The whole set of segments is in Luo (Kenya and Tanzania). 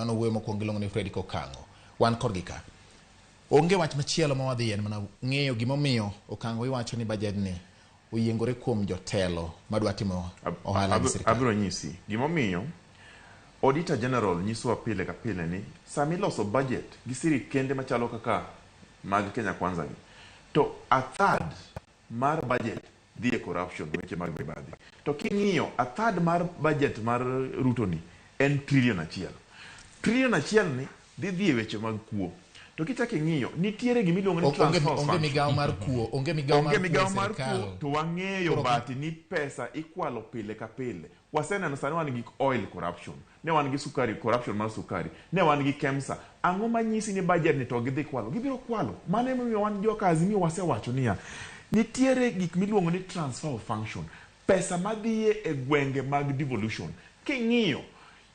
Mano wuoyo mokwongo iluongo ni Fredrick Okang'o. Wan kodgi ka. Onge wach machielo ma wadhi en mana ng'eyo gimomiyo Okang'o iwacho ni budget ni oyiengore kuom jotelo madwa timo ohala gi sirkal. Abiro nyisi gimomiyo Auditor General nyisowa pile ka pile ni sama iloso budget gi sirikende machalo kaka mag Kenya Kwanza gi, to a third mar budget dhi e corruption, weche mag mibadhi. To king'iyo a third mar budget mar Ruto ni en trillion achiel. Trillion achiel ni dhi dhi e weche mag kuo. To kichako ing'iyo, nitiere gima iluongo ni Onge, transfer of onge function. migawo mar kuo, onge migawo mar Onge kuo e migawo mar kuo sirkal. to wang'eyo Koro- bati ni pesa ikwalo pile ka pile. Waseneno sani wan gi oil corruption, ne wan gi sukari corruption mar sukari, ne wan gi KEMSA. Ang'o manyisi ni budget ni to gidhi kwalo? Gibiro kwalo. Mano emomiyo wan joka Azimio wasewacho niya, nitiere gik miluongo ni transfer of function, pesa madhiye e gwenge mag devolution. King'iyo,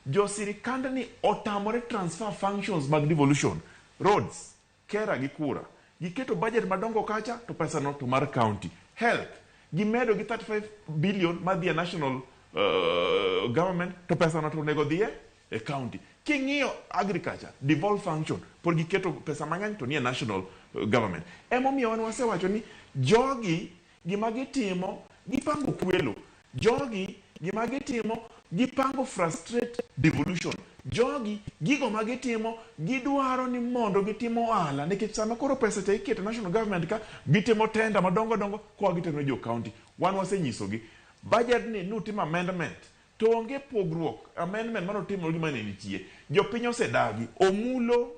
jo sirikandni otamore transfer functions mag devolution, roads, KERA gi KURA. Giketo budget madongo kacha to pesa no to mar county. Health, gimedo gi 35 billion madhi e national government to pesa no to onego odhi e county. King'iyo agriculture, devolved function, pod giketo pesa mang'eny to nie national government. Emomiyo wan wasewacho ni jogi gima gitimo, gipango kwelo. Jogi gima gitimo, gipango frustrate devolution. Jogi gigo ma gitimo, gidwaro ni mondo gitim ohala nikech sama koro pesa cha iketo national government ka, gitimo tender madongo dongo koa gitero ne jo county. Wan wasenyisogi, budget ni nutimo amendment to onge pogruok amendment manotimore gi mane nitie. Jopiny osedagi. Omulo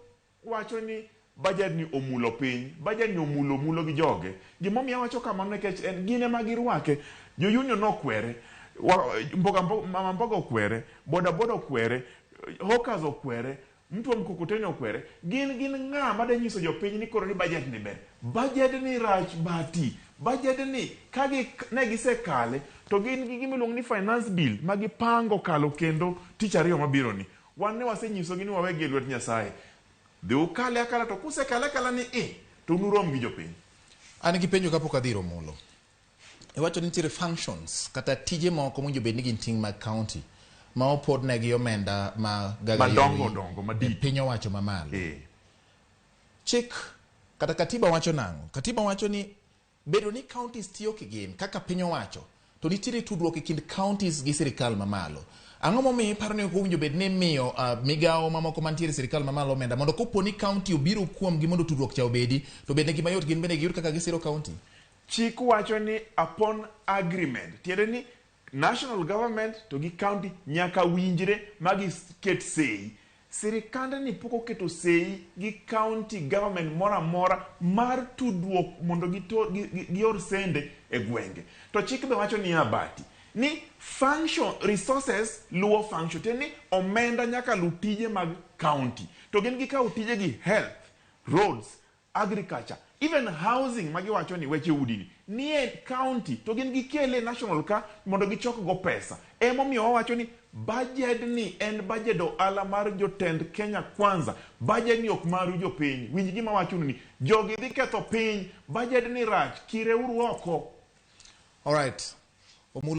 wacho ni budget ni omulo piny, budget ni omulo omulo gi joge. Gimomiyo awacho kamano nikech en gin ema girwake. Jo union nokwere, mboga, mboga, mama mboga okwere, boda boda okwere, hawkers okwere, mtu wa mkokoteni okwere. Gin gin ng'a made nyiso jopiny ni koro ni budget ni ber. Budget ni rach bati. Budget ni ka gi, ne gisekale to gin gi gima iluongo ni finance bill ma gipango kalo kendo tich ariyo mabiro ni. Wan ne wasenyisogi ni wawegi e lwet Nyasaye. Dhi ukale akala to kusekale akala ni i to unurom gi jopiny. An gi penjo kapok adhi ir Omolo. Iwacho ni nitiere functions kata tije moko mowinjo bed ni gin ting' mag county ma opodnegi omenda ma gaga Madongo yori dongo e madito. piny owacho mamalo. Chik kata katiba wacho nang'o? Katiba wacho ni bedo ni counties tiyo kigin kaka piny owacho to nitiere tudruok e kind counties gi sirikal mamalo. Ang'o momiyo iparo ni ok owinjo bed ni imiyo migawo mamoko mantiere e sirikal mamalo omenda mondo kopo ni county obiro kuomgi mondo tudruok cha obedi to bednegi mayot gin bende giyud kaka gisiro county? Chik wacho ni upon agreement, tiende ni national government to gi county nyaka winjre ma giket sei. Sirikandni pok oketo sei gi county government moro amora mar tudruok mondo gior sende e gwenge. To chik be wacho niya Bati, ni function, resources luwo function, tiende ni omenda nyaka luw tije mag county. To gin gikawo tijegi health, roads, agriculture, even housing ma giwacho ni weche udi ni nie county to gin gikele national ka mondo gichok go pesa. Emomiyo wawacho ni budget ni en budget ohala mar jotend Kenya Kwanza. Budget ni ok maru jopiny. Winj gima awachonu ni jogi dhi ketho piny. Budget ni rach, kireuru oko. Alright.